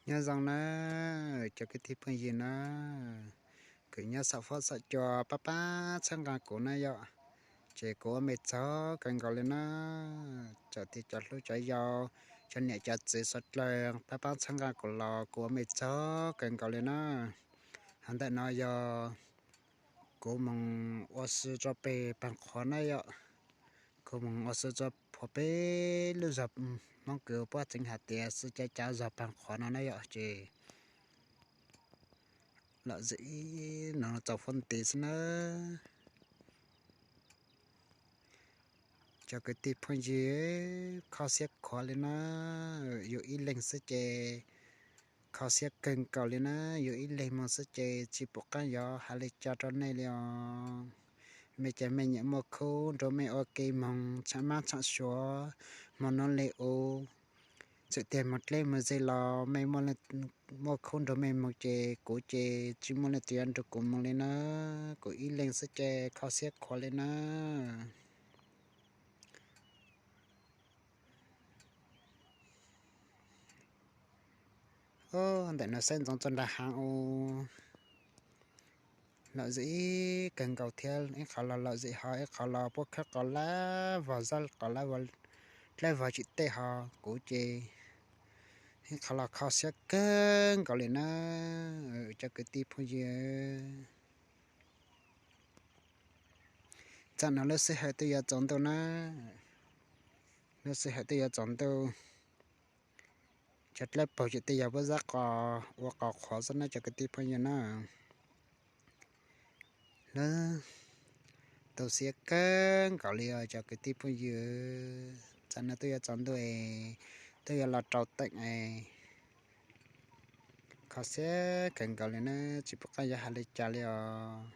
Nyob zoo na, cov kwv tij phooj ywg na, kuv nyob saum huab saum cua pab pab txhawb nqa kuv na yom. Ces kuv ua me txog kawg nkaus li na. Txawm tias cov hlub cov yau, cov niam cov txiv suav dlawg pab pab txhawb nqa kuv los kuv ua me txog kawg nkaus li na. Hov ntawm no yog kuv moog ua si rua peg Paag Qhuav na yom. Kuv moog ua si rua peg peb lub zog, Moob Kws puab txeev has tias si ca cav zog Paag Qhuav no na yom. Ces lom zem ib no txaus fuab nti xwb na. Cov kwv tij phooj ywg, kho siab khuav li na. Yus ib leeg xwb ces kho siab kawg nkaus li na. Yus ib leeg moog xwb ces tsis pum qaab yuav has li cas rua nej li os. Mej ces mej nyiam muaj khub nrug mej ua ke moog tsham mab tsham suav, moog nuav le u. Txawm tias moog dleb moog ze los mej muaj khub nrug mej moog ces kuv ces tsis muaj leej twg yuav nrug kuv moog li na. Kuv ib leeg xwb ces kho siab khuav li na. Ntawm no saib ntsoov txug nraag haav u. Lom zem ib kawg nkaus thiab, ib qhov los lom zem ho ib qhov los puab khawb qos lab vog zab qos lab vog, dlaab vog tsim tej ho kuv ces ib qhov los kho siab kawg nkaus li na. Cov kwv tij phooj ywg, tsam no lub sij hawm twb yuav tsaus ntuj na. Lub sij hawm twb yuav tsaus ntuj, cov dlaab paug tsim tej yog puab zab qos ua qos qhuav xwb na cov kwv tij phooj ywg na. Lub tu siab kawg nkaus li os cov kwv tij phooj ywg. Tsam no twb yuav tsaus ntuj es, twb yuav los rau teem es, kho siab kawg nkaus li na, tsis pum qaab yuav has li cas li os.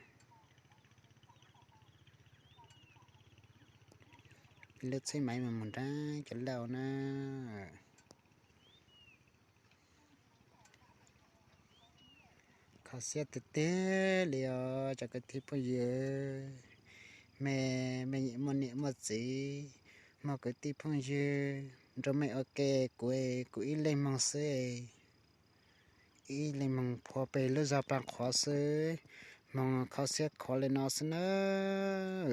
Lub tsheb maiv mus mus nraag cov laj na. Kho siab tiag tiag li os cov kwv tij phooj ywg. Mej, mej muaj niam muaj txiv, muaj kwv tij phooj ywg nrug mej ua ke, kuv, kuv ib leeg moog xwb, ib leeg moog phua peg lub zog Paag Qhuav xwb, moog kho siab khuav li no xwb nawb.